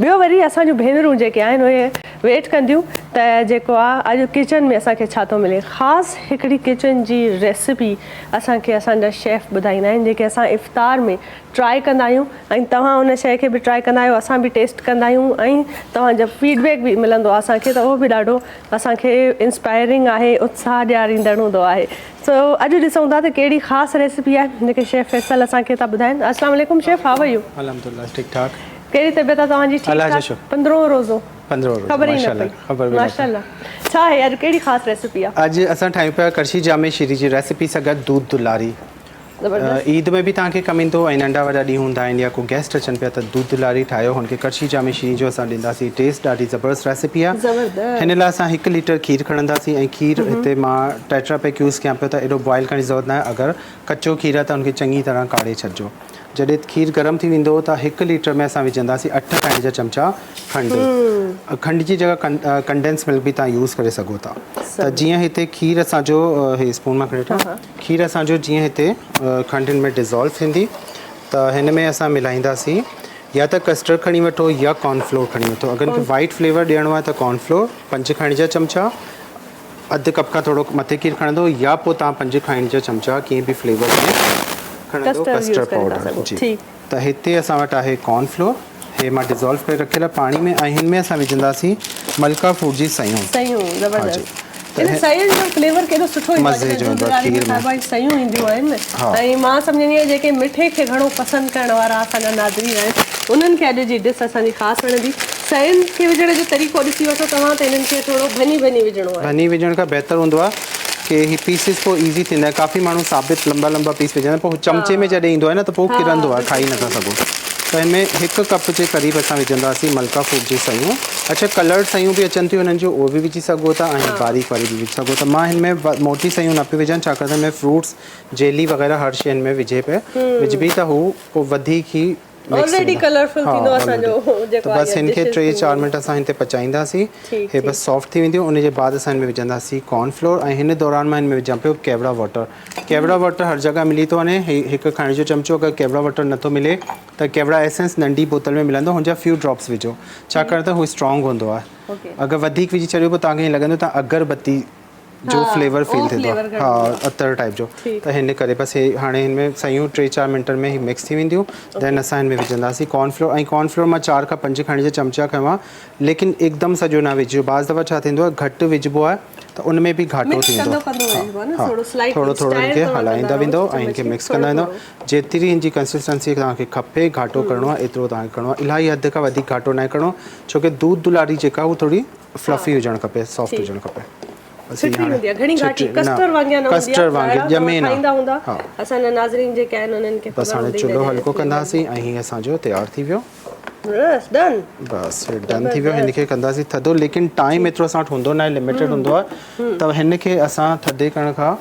ٻيو وري اسان جون ڀينرون جيڪي آهن اهي ويٽ ڪنديون ته جيڪو آ اڄ ڪچن ۾ اسان کي ڇا ٿو ملي. خاص هڪڙي ڪچن جي ريسپي اسان کي اسان جا شيف ٻڌائيندا آهن جيڪي اسان افطار ۾ ٽرائي ڪندا آهيون ۽ توهان ان شيء کي به ٽرائي ڪندا آهيو اسان به ٽيسٽ ڪندا آهيون ۽ توهان جا فيڊ بيڪ به ملندو آهي اسان کي ته اهو به ڏاڍو اسان کي انسپائرنگ آهي اتساهه ڏياريندڙ هوندو آهي. سو اڄ ڏسون ٿا ته ڪهڙي خاص ريسپي آهي جيڪي شيف فيصل اسان کي ٿا ٻڌائين. السلام عليڪم شيف how are you. الحمدلله ٺيڪ ٺاڪ. ڪهڙي طبيعت آهي توهان جي ٺيڪ الله جو ٺاڪ شڪر. پندرهون روزو پندرهون روزو خبر ئي نه ماشاءالله پئي خبر به نه پئي. ماشاءالله ڇا آهي اڄ ڪهڙي خاص ريسپي آهي. اڄ اسان ٺاهيون پيا ڪرشي جامي شيري جي ريسپي سان گڏ دوڌ دلاري. زبردست. عيد ۾ به توهان کي ڪم ايندو ۽ ننڍا وڏا ڏينهن هوندا آهن يا ڪو گيسٽ اچن پيا ته دوڌ دلاري ٺاهيو هن کي ڪرشي جامي شيري جو اسان ڏينداسين ٽيسٽ ڏاڍي زبردست ريسپي آهي. زبردست. هن لاء اسان هڪ ليٽر کير کڻنداسين ۽ کير هتي مان ٽيٽرا پيڪ يوز ڪيان پيو ته ايڏو بوائل ڪرڻ جي ضرورت ناهي اگر ڪچو کير آهي ته ان کي چڱي طرح ڪاڙهي ڇڏجو. جڏهن کير گرم ٿي ويندو ته هڪ ليٽر ۾ اسان وجهنداسين اٺ کائڻ جا چمچا کنڊ. کنڊ جي جڳهه ڪنڊينس ملڪ به توهان يوز ڪري سگهو ٿا. ته جيئن هتي کير اسان جو هي اسپون مان کڻي وٺان کير اسان جو جيئن هتي کنڊ هن ۾ ڊزالو ٿيندي ته هن ۾ اسان ملائينداسين يا ته ڪسٽرڊ کڻي وٺو يا ڪارن فلور کڻي وٺو اگر هن کي وائيٽ فليور ڏيڻو آهي ته ڪارن فلور پنج کائڻ جا چمچا اڌ ڪپ کان ٿورو مٿي کير کڻندو يا پوء توهان پنج کائڻ جا چمچا ڪنهن به فليور ۾ کڻندو ڪسٽرڊ پائوڊر جي ته هتي اسان وٽ آهي ڪارن فلور هي مان ڊزالو ڪري رکيل آهي پاڻي ۾ ۽ هن ۾ اسان وجهنداسين ملڪا فوڊ جي سيون سيون زبردست ان سيون جو فليور ڪيڏو سٺو ايندو آهي جڏهن دودھ لاري ۾ کائبو آهي سيون اينديون آهن ۽ مان سمجهندي آهيان جيڪي مٺي کي گهڻو پسند ڪرڻ وارا اسان جا ناظرين آهن انهن کي اڄ جي ڊش اسان جي خاص وڻندي. سين کي وجهڻ جو طريقو ڏسي وٺو توهان ته انهن کي ٿورو ڀڃي ڀڃي وجهڻو آهي. ڀڃي وجهڻ کان بهتر هوندو آهي ڪي هي پيسز پوء ايزي ٿيندا آهن ڪافي ماڻهو ثابت لمبا لمبا پيس وجهندا آهن پوء هو چمچي ۾ جڏهن ايندو آهي نه ته پوء ڪرندو آهي کائي نٿا سگهو ته هن ۾ هڪ ڪپ جي قريب اسان وجهنداسين ملڪا فوڊ جون سيون اڇا ڪلرڊ سيون به اچن ٿيون هنن جون اهي به وجهي سگهو ٿا ۽ باريڪ واري به وجهي سگهو ٿا مان هن ۾ موٽي سيون نه پيو وجهان ڇاڪاڻ ته هن ۾ فروٽس جيلي وغيره هر شي هن ۾ وجهي پئي وجهبي ته هو پوء وڌيڪ هي مڪس آلريڊي ٿيندا ڪلرفل ها ٿيندو اسان جو آلريڊي جيڪو ته آهي بس هن کي ڊشز ٽي چار ٿينديون منٽ اسان هن تي پچائينداسين ٺيڪ هي ٺيڪ بس سافٽ ٿي وينديون ان جي بعد اسان هن ۾ وجهنداسين ڪارن فلور ۽ هن دوران مان هن ۾ وجهان پيو ڪيوڙا واٽر ڪيوڙا واٽر هر جڳهه ملي ٿو وڃي هي هڪ کائڻ جو چمچو اگر ڪيوڙا واٽر نٿو ملي ته ڪيوڙا ايسنس ننڍي بوتل ۾ ملندو هن جا فيو ڊراپس وجهو ڇاڪاڻ ته هو اسٽرانگ هوندو آهي اوڪي اگر وڌيڪ وجهي ڇڏيو پوء توهان کي ائين لڳندو توهان اگربتي جو فليور فيل ٿيندو آهي ها عطر ٽائيپ جو ته هن ڪري بس هي هاڻي هن ۾ سيون ٽي چار منٽن ۾ هي مڪس ٿي وينديون دين اسان هن ۾ وجهنداسين ڪارن فلور ۽ ڪارن فلور مان چار کان پنج کائڻ جا چمچا کنيو آهي ليڪن هڪدم سڄو نه وجهجو بعض دفعا ڇا ٿيندو آهي گهٽ وجهبو آهي ته ان ۾ به گهاٽو ٿيندو آهي ها ٿورو ٿورو هن کي هلائيندا ويندو ۽ هن کي مڪس ڪندا ويندو جيتري هن جي ڪنسسٽنسي توهان کي کپي گهاٽو ڪرڻو آهي ايترو توهان کي ڪرڻو آهي الاهي حد کان وڌيڪ گهاٽو ناهي ڪرڻو ڇو ڪي دوڌ دلاري جيڪا هو ٿوري فلفي هجڻ کپي سافٽ هجڻ کپي بس ڇٽري هوندي آهي گهڻي گهاٽي ڪسٽر وانگيان نه هوندي ڪسٽر وانگي ڄمي نه کائيندا هوندا اسان جا ناظرين جيڪي آهن انهن کي بس هاڻي چلهو هلڪو ڪنداسين ۽ هي اسان جو تيار ٿي ويو بس ڊن بس هي ڊن ٿي ويو هن کي ڪنداسين ٿڌو ليڪن ٽائيم ايترو اسان وٽ هوندو ناهي لميٽيڊ هوندو آهي ته هن کي اسان ٿڌي ڪرڻ کان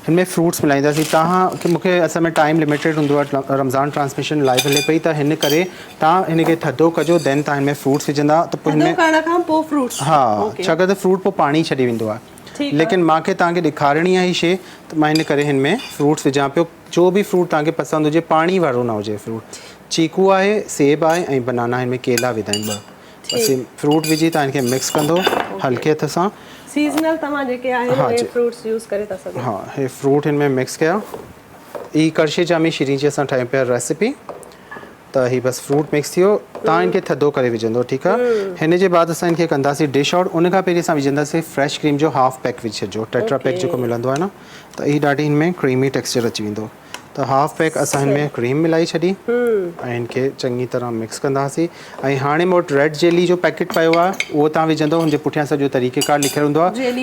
هن ۾ فروٽس ملائينداسين توهان کي مونکي اصل ۾ ٽائيم لميٽيڊ هوندو آهي رمضان ٽرانسميشن لائيو هلي پئي ته هن ڪري توهان هن کي ٿڌو ڪجو دين توهان هن ۾ فروٽس وجهندا ته پوء هن ٿڌو ڪرڻ کان پوء فروٽس ها ڇاڪاڻ ته فروٽ پوء پاڻي ڇڏي ويندو آهي ليڪن مان کي توهان کي ڏيکارڻي آهي هي شي ته مان هن ڪري هن ۾ فروٽس وجهان پيو جو به فروٽ توهان کي پسند هجي پاڻي وارو نه هجي فروٽ چيڪو آهي سيب آهي ۽ بنانا هن ۾ ڪيلا وڌا آهن ٻه بس هي فروٽ وجهي توهان هن کي مڪس ڪندو هلڪي هٿ سان. سيزنل توهان جيڪي آهن اهي فروٽس يوز ڪري ٿا سگهو. ها هي فروٽ هن ۾ مڪس ڪيا. هي ڪرشي جامي شيرين جي اسان ٺاهيون پيا ريسيپي ته هي بس فروٽ مڪس ٿي ويو توهان هن کي ٿڌو ڪري وجهندو ٺيڪ آ هن جي بعد اسان هن کي ڪنداسين ڊش آئوٽ ان کان پهرين اسان وجهنداسين فريش ڪريم جو هاف پيڪ وجهي ڇڏجو ٽيٽرا پيڪ جيڪو ملندو آهي نه ته هي ڏاڍي هن ۾ ڪريمي ٽيڪسچر اچي ويندو. ته هاف پيڪ اسان هن ۾ ڪريم ملائي ڇڏي ۽ هن کي چڱي طرح مڪس ڪنداسين ۽ هاڻي مون وٽ ريڊ جيلي جو پيڪيٽ پيو آهي اهو توهان وجهندو هن جي پٺيان سڄو طريقي ڪار لکيل هوندو آهي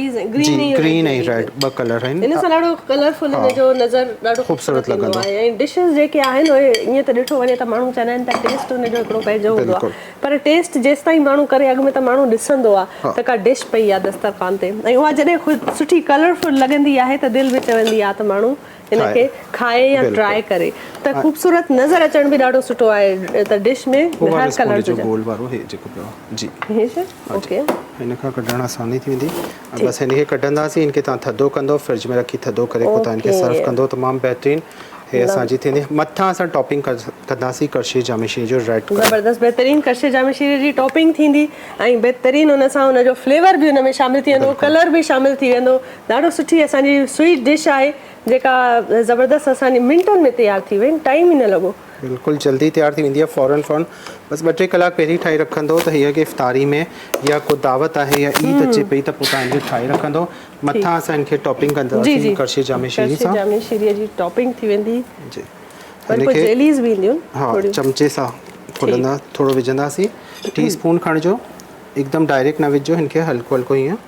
جي گرين ۽ ريڊ ٻه ڪلر آهن ان سان ڏاڍو ڪلرفل هن جو نظر ڏاڍو خوبصورت لڳندو آهي ۽ ڊشز جيڪي آهن اهي ائين ته ڏٺو وڃي ته ماڻهو چوندا آهن ته ٽيسٽ ان جو هڪڙو پنهنجو هوندو آهي پر ٽيسٽ جيستائين ماڻهو ڪري اڳ ۾ ته ماڻهو ڏسندو آهي ته ڪا ڊش پئي آهي دسترخوان تي ۽ اها جڏهن سٺي ڪلرفل لڳندي آهي ته دل به چوندي آهي ته ماڻهو ان کي کائي يا ٽرائي ڪري ته خوبصورت نظر اچڻ به ڏاڍو سٺو آهي ته ڊش ۾ هر ڪلر جو گول وارو هي جيڪو پيو آهي جي هي شي اوڪي هن کان ڪڍڻ آساني ٿي ويندي ۽ بس هن کي ڪڍنداسين هن کي تان ٿڌو ڪندو فرج ۾ رکي ٿڌو ڪري پوء تان هن کي سرو ڪندو تمام بهترين. هي اسان جي ٿيندي مٿان اسان ٽاپنگ ڪنداسين ڪرشي جامي شيري جو ريڊ ڪلر. زبردست بهترين ڪرشي جامي شيري جي ٽاپنگ ٿيندي ۽ بهترين ان سان ان جو فليور به ان ۾ شامل ٿي ويندو ڪلر به شامل ٿي ويندو ڏاڍو سٺي اسان جي سويٽ ڊش آهي جيڪا زبردست اسان جي منٽن ۾ تيار ٿي وئي ٽائيم ئي نه لڳو. بلڪل جلدي تيار ٿي ويندي آهي فورن فورن بس ٻه ٽي ڪلاڪ پهرين ٺاهي رکندو ته هيء کي افطاري ۾ يا ڪو دعوت آهي يا عيد اچي پئي ته پوء توهان هن کي ٺاهي رکندو مٿان اسان هن کي ٽاپنگ ڪنداسين ڪرشي جامي شيري سان. ڪرشي جامي شيري جي ٽاپنگ ٿي ويندي. جي وري پوء جيليز به اينديون ها چمچي سان کولندا ٿورو وجهنداسين ٽي اسپون کڻجو هڪدم ڊائريڪٽ نه وجهجو هن کي هلڪو هلڪو هيئن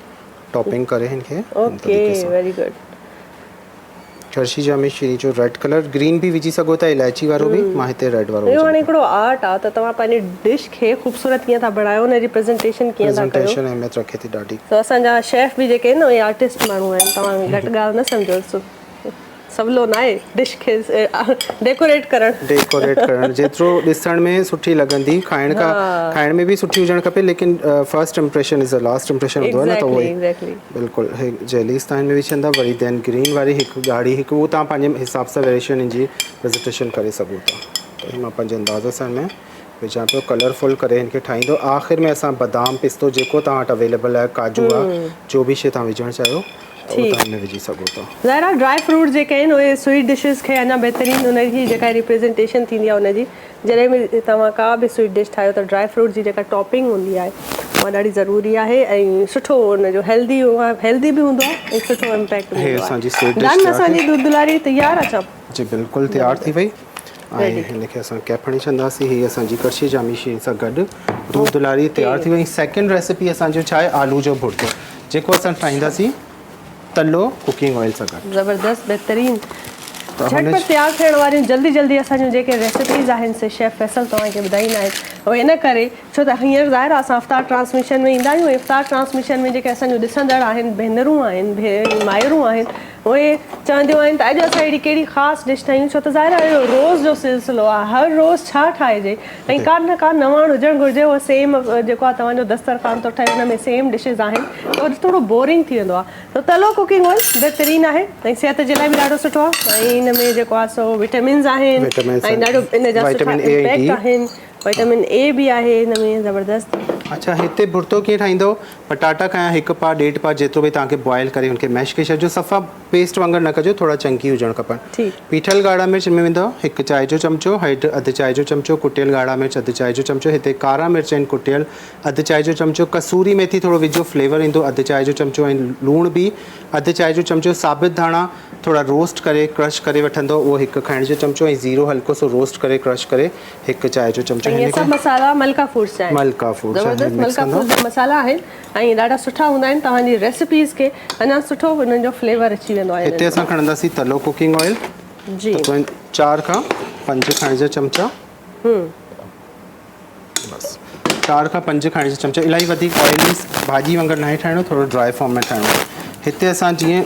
ٽاپنگ ڪري هن کي اوڪي ويري گڊ. چرشي جامي شيري جو ريڊ ڪلر گرين به وجهي سگهو ٿا الائچي وارو به مان هتي ريڊ وارو اهو هاڻي هڪڙو آرٽ آ ته توهان پنهنجي ڊش کي خوبصورت ڪيئن ٿا بڻايو ان جي پريزنٽيشن ڪيئن ٿا ڪيو. پريزنٽيشن اهميت رکي ٿي ڏاڍي. سو اسان جا شيف به جيڪي آهن اهي آرٽسٽ ماڻهو آهن توهان گهٽ ڳالهه نه سمجهو سولو ناهي ڊش کي ڊيڪوريٽ ڪرڻ. ڊيڪوريٽ ڪرڻ جيترو ڏسڻ ۾ سٺي لڳندي کائڻ کان کائڻ ۾ به سٺي هجڻ کپي ليڪن first impression is the last impression هوندو آهي نه ته اهو ئي بلڪل هي جيليز تان هن ۾ وجهندا وري دين گرين واري هڪ ڳاڙهي هڪ اهو تان پنهنجي حساب سان ويريشن هن جي پريزنٽيشن ڪري سگهو ٿا ته هي مان پنهنجي انداز سان هن ۾ وجهان پيو ڪلرفل ڪري هن کي ٺاهيندو آخر ۾ اسان بادام پستو جيڪو تان وٽ اويليبل آهي ڪاجو آهي جو به شي تان وجهڻ چاهيو ته اهو تان هن ۾ وجهي سگهو ٿا. ظاهر آهي ڊرائي فروٽ جيڪي آهن اهي سويٽ ڊشز کي اڃا بهترين ان جي جيڪا ريپريزنٽيشن ٿيندي آهي ان جي جڏهن به توهان ڪا به سويٽ ڊش ٺاهيو ته ڊرائي فروٽ جي جيڪا ٽاپنگ هوندي آهي اها ڏاڍي ضروري آهي ۽ سٺو ان جو هيلدي هيلدي به هوندو آهي ۽ سٺو امپيڪٽ به هي هوندو اسان جي آهي. سويٽ ڊش ڊن تيار اسان ٿي. جي دودھ دلاري تيار آ ڇا؟ جي بلڪل تيار ٿي وئي ۽ هن کي اسان ڪيپ هڻي ڇڏنداسين هي اسان جي ڪڙڇي جامي شير سان گڏ دودھ دلاري تيار ٿي وئي. سيڪنڊ ريسيپي اسان جو ڇا آهي آلو جو ڀرتو جيڪو اسان ٺاهينداسين تلو ڪوڪنگ آئل سان گڏ. زبردست بهترين جهٽپٽ تيار ٿيڻ واريون جلدي جلدي اسان جون جيڪي ريسيپيز آهن سي شيف فيصل توهان کي ٻڌائيندا آهن اهي ان ڪري ڇو ته هينئر ظاهر آهي اسان افطار ٽرانسميشن ۾ ايندا آهيون ۽ افطار ٽرانسميشن ۾ جيڪي اسان جون ڏسندڙ آهن ڀينرون آهن مائرون آهن اهي چونديون آهن ته اڄ اسان اهڙي ڪهڙي خاص ڊش ٺاهيون ڇو ته ظاهر آهي اهو روز جو سلسلو آهي هر روز ڇا ٺاهجي ۽ ڪا نه ڪا نواڻ هجڻ گهرجي اهو سيم جيڪو آهي توهان جو دسترخوان ٿو ٺهي ان ۾ سيم ڊشز آهن ته وري ٿورو بورنگ ٿي ويندو آهي ته تلو ڪوڪنگ آئل بهترين آهي ۽ صحت جي لاء به ڏاڍو سٺو آهي ۽ ان ۾ جيڪو آهي سو وٽامنز آهن ۽ ڏاڍو ان جا سٺا امپيڪٽ آهن وٽامن اي به آهي ان ۾ زبردست. اڇا هتي ڀرتو ڪيئن ٺاهيندو پٽاٽا کنيا هڪ پاء ڏيڍ پاء جيترو به توهان کي بوائل ڪري ان کي ميش ڪري ڇڏجو صفا پيسٽ وانگر نه ڪجو ٿورا چنڪي هجڻ کپن پيٺل ڳاڙها مرچ ان ۾ ويندو هڪ چانهه جو چمچو هيڊ اڌ چانهه جو چمچو ڪٽيل ڳاڙها مرچ اڌ چانهه جو چمچو هتي ڪارا مرچ آهن ڪٽيل اڌ چانهه جو چمچو قصوري ميٿي ٿورو وجهو فليور ايندو اڌ چانهه جو چمچو ۽ لوڻ به اڌ چانهه جو چمچو ثابت ڌاڻا ٿورا روسٽ ڪري ڪرش ڪري وٺندو اهو هڪ کائڻ جو چمچو ۽ زيرو هلڪو سو روسٽ ڪري ڪرش ڪري هڪ چانهه جو چمچو ۽ اهي سڀ مصالحا ملڪا فوڊز جا آهن. ملڪا فوڊز جا زبردست ملڪا فوڊز جا مصالحا آهن ۽ ڏاڍا سٺا هوندا آهن توهان جي ريسيپيز کي اڃا سٺو انهن جو فليور اچي ويندو آهي. هتي اسان کڻنداسين تلو ڪوڪنگ آئل جي تقريبن 4 کان 5 کائڻ جا چمچا. بس چار کان پنج کائڻ جا چمچا الاهي وڌيڪ آئلي ڀاڄي وانگر ناهي ٺاهڻو ٿورو ڊرائي فارم ۾ ٺاهڻو هتي اسان جيئن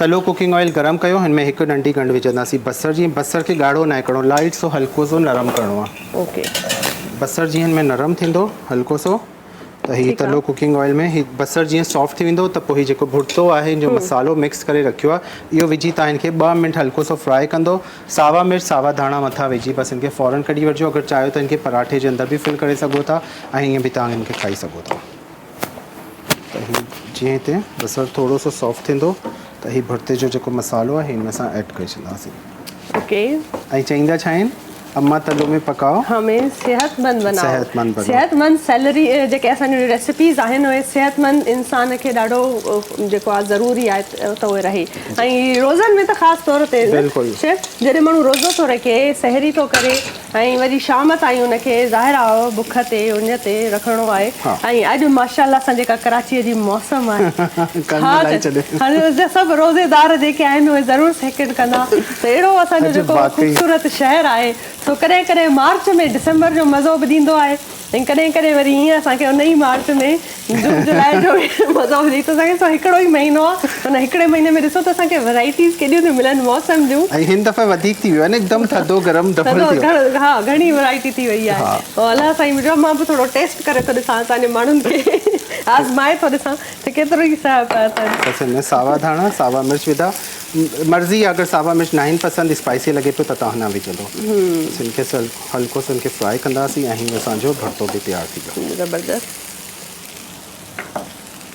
تلو ڪوڪنگ آئل گرم ڪيو هن ۾ هڪ ننڍي ڳنڍ وجهنداسين بصر جيئن بصر کي ڳاڙهو ناهي ڪرڻو لائٽ سو هلڪو سو نرم ڪرڻو آهي اوڪي بصر جيئن هن ۾ نرم ٿيندو هلڪو سو ته هي تلو ڪوڪنگ آئل ۾ هي بصر جيئن سافٽ ٿي ويندو ته پوء هي جيڪو ڀرتو آهي جو مصالحو مڪس ڪري رکيو آهي اهو وجهي تان هن کي 2 منٽ هلڪو سو فرائي ڪندو ساوا مرچ ساوا ڌاڻا مٿان وجهي بس هن کي فورن ڪڍي وٺجو اگر چاهيو ته هن کي پراٺي جي اندر به فل ڪري سگهو ٿا ۽ ائين به توهان هن کي کائي سگهو ٿا ته هي جيئن هتي بصر ٿورو سو سافٽ ٿيندو ته هي ڀرتي جو جيڪو مصالحو آهي هن ۾ اسان ايڊ ڪري ڇڏنداسين. اوڪي. ۽ چئيندا ڇا آهن اما تلو ۾ پڪاؤ. همين صحت مند بناؤ. صحت مند بناؤ. صحت مند سيلري جيڪي اسان جون ريسيپيز آهن اهي صحت مند انسان کي ڏاڍو جيڪو آهي ضروري آهي ته اهي رهي ۽ روزن ۾ ته خاص طور تي بلڪل شيف جڏهن ماڻهو روزو ٿو رکي سحري ٿو ڪري ۽ وري شام تائين ان کي ظاهر آهي بک تي اڃ تي رکڻو آهي ۽ اڄ ماشاء الله سان جيڪا ڪراچي جي موسم آهي ڇا سڀ روزيدار جيڪي آهن اهي ضرور سيڪنڊ ڪندا ته اهڙو اسان جو جيڪو خوبصورت شهر آهي سو ڪڏهن ڪڏهن مارچ ۾ ڊسمبر جو مزو به ڏيندو آهي ۽ ڪڏهن ڪڏهن وري ائين اسان کي ان ئي مارچ ۾ جون جولاء جو مزو وڌيڪ ٿو سگهي سو هڪڙو ئي مهينو آهي ان هڪڙي مهيني ۾ ڏسو ته اسان کي ورائٽيز ڪيڏيون ٿيون ملن موسم جون. ۽ هن دفعي وڌيڪ ٿي ويو آهي نه هڪدم ٿڌو گرم ڊبل ٿي ويو. ها گهڻي ورائٽي ٿي وئي آهي الله سائين منهنجو مان به ٿورو ٽيسٽ ڪري ٿو ڏسان اسان جي ماڻهن کي آزمائي ٿو ڏسان ته ڪيترو ئي سهپ آهي اسان جي. بس هن ۾ ساوا ڌاڻا ساوا مرچ وڌا مرضي آهي اگر ساوا مرچ ناهن پسند اسپائسي لڳي پيو ته توهان نه وجهندو بس هن کي هلڪو سو هن کي فرائي ڪنداسين ۽ هي اسان جو ڀرتو به تيار ٿي ويو. زبردست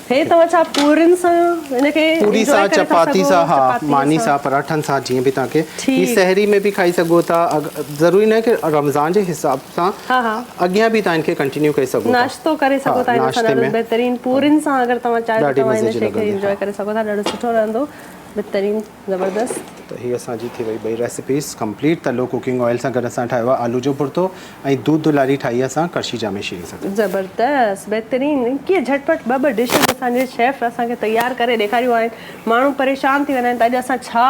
هي توهان ڇا پورين سان ان کي پوري انجوائي سان ڪري ٿا چپاتي سگهو سان ها چپاتي ماني سان سان پراٺن سان جيئن به توهان کي هي ٺيڪ سحري ۾ به کائي سگهو ٿا ضروري ناهي ڪي رمضان جي حساب سان ها ها اڳيان به توهان هن کي ڪنٽينيو ڪري سگهو ٿا ناشتو ڪري ها سگهو ٿا هن سان ناشتي ڏاڍو ۾ بهترين پورين سان اگر توهان چاهيو ته ڏاڍي توهان مزي هن جي شي کي لڳندي ها انجوائي ڪري سگهو ٿا ڏاڍو سٺو رهندو بهترين زبردست. ته هي اسان جي ٿي وئي ٻئي ريسيپيز ڪمپليٽ تلو ڪوڪنگ آئل سان گڏ اسان ٺاهيو آهي آلو جو ڀرتو ۽ دوڌ دلاري ٺاهي اسان ڪرشي جامي شيري سان گڏ. زبردست بهترين ڪيئن جهٽ پٽ ٻه ٻه ڊشز اسان جي شيف اسان کي تيار ڪري ڏيکاريون آهن ماڻهو پريشان ٿي ويندا آهن ته اڄ اسان ڇا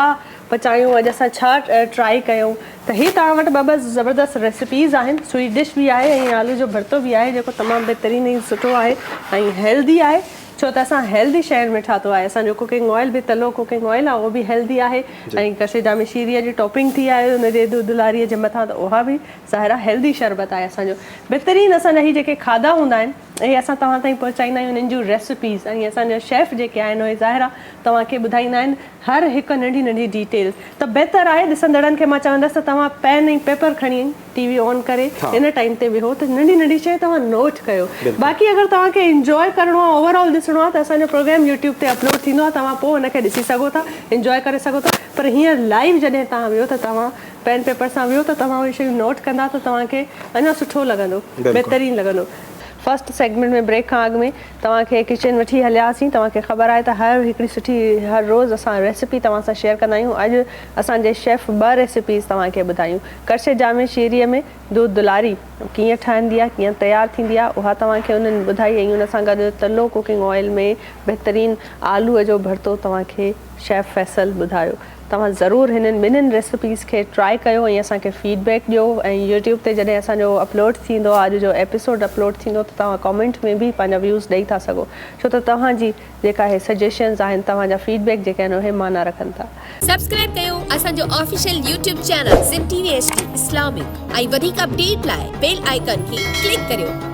پچايون اڄ اسان ڇا ٽرائي ڪيون ته هي توهان وٽ ٻه ٻه زبردست ريسيپيز آهن سوئيٽ ڊش به آهي ۽ آلو جو ڀرتو به آهي جيڪو تمام بهترين ۽ سٺو آهي ۽ هيلدي آهي ڇو ته اسان هيلدي شين ۾ ٺاتو آهي اسان جو ڪوڪنگ آئل به تلو ڪوڪنگ آئل آهي اهو به هيلدي آهي ۽ ڪشي جامي شيري جي ٽاپنگ ٿي آهي ان جي دوڌ لاري جي مٿان ته اها به ظاهر آهي هيلدي شربت آهي اسان جو بهترين اسان جا هي جيڪي کاڌا هوندا آهن اهي اسان توهان تائين پهچائيندا آهيون انهن جون ريسپيز ۽ اسان جا شيف جيڪي آهن اهي ظاهر آهي توهان کي ٻڌائيندا آهن هر هڪ ننڍي ننڍي ڊيٽيلز ته بهتر آهي ڏسندڙن کي مان چوندس ته توهان پين ۽ پيپر کڻي ٽي وي آن ڪري ان ٽائيم تي ويهو ته ننڍي ننڍي شيء توهان نوٽ ڪيو باقي اگر توهان کي انجوائي ڪرڻو آهي اوور آل ڏسڻو آهي ته اسان جو پروگرام يوٽيوب تي اپلوڊ ٿيندو آهي توهان پوء ان کي ڏسي سگهو ٿا انجوائي ڪري سگهو ٿا پر هينئر لائيو جڏهن توهان ويهو ته توهان پين پيپر سان ويهو ته توهان اهي شيون نوٽ ڪندا ته توهان کي اڃا سٺو لڳندو بهترين لڳندو. فرسٽ سيگمينٽ ۾ بريڪ کان اڳ ۾ توهان کي ڪچن وٺي هليا هئاسين توهان کي خبر آهي ته هر هڪڙي سٺي هر روز اسان ريسيپي توهان سان شيئر ڪندا آهيون اڄ اسان جي شيف ٻه ريسيپيز توهان کي ٻڌايون ڪرشي جامي شيري ۾ دوڌ دلاري ڪيئن ٺهندي آهي ڪيئن تيار ٿيندي آهي اها توهان کي انهن ٻڌائي ۽ ان سان گڏ تلو ڪوڪنگ آئل ۾ بهترين آلو جو ڀرتو توهان کي شيف فيصل ٻڌايو توهان ضرور هنن ٻنهين ريسپيز کي ٽرائي ڪيو ۽ اسان کي فيڊ بيڪ ڏيو ۽ يوٽيوب تي جڏهن اسان جو اپلوڊ ٿيندو اڄ جو ايپيسوڊ اپلوڊ ٿيندو ته توهان ڪامينٽ ۾ به پنهنجا ويوز ڏئي ٿا سگهو ڇو ته توهان جي جيڪا اهي سجيشنز آهن توهان جا فيڊ بيڪ جيڪي آهن اهي معنيٰ رکن ٿا. سبسڪرائيب ڪيو اسان جو official YouTube channel Sindh T V H D Islamic ۽ وڌيڪ اپڊيٽ لاء بيل آئيڪان کي ڪلڪ ڪريو.